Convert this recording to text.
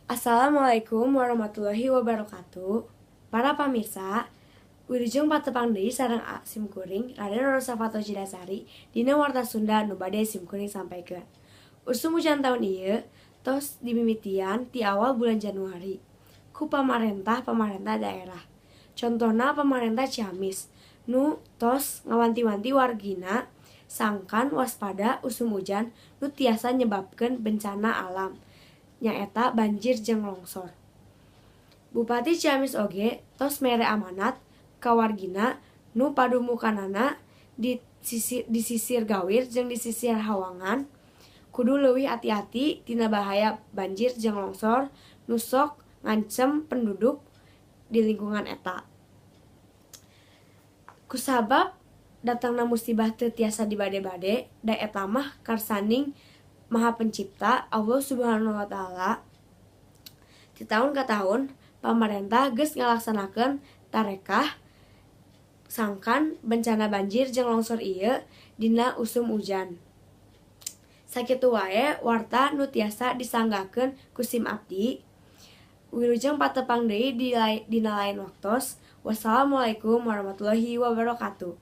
Assalamualaikum warahmatullahi wabarakatuh. Para pamirsa, wilujeng patepang deui sareng sim kuring Raden Rosa Fato Jidasari dina Warta Sunda nu bade sim kuring sampaikan. Usum hujan tahun ieu tos dimimitian ti awal bulan Januari ku pamarentah-pamarentah daerah. Contohna pamarentah Ciamis nu tos ngawanti-wanti wargina sangkan waspada usum hujan nu tiasa nyebabkeun bencana alam, nyaeta banjir jeung longsor. Bupati Ciamis oge tos mere amanat ka wargina nu padumukanana di sisir Gawir jeung di sisir Hawangan kudu leuwih ati-ati tina bahaya banjir jeung longsor nu sok ngancem penduduk di lingkungan eta. Kusabab datangna musibah teu tiasa dibade-bade, da eta mah karsaning Maha Pencipta Allah Subhanahu wa Ta'ala. Ti taun ka taun pamarentah geus ngalaksanakeun tarekah sangkan bencana banjir jeung longsor ieu dina usum hujan. Sakitu wae warta nu tiasa disanggakeun ku sim abdi. Wilujeng patepang deui dina lain waktos. Wassalamualaikum warahmatullahi wabarakatuh.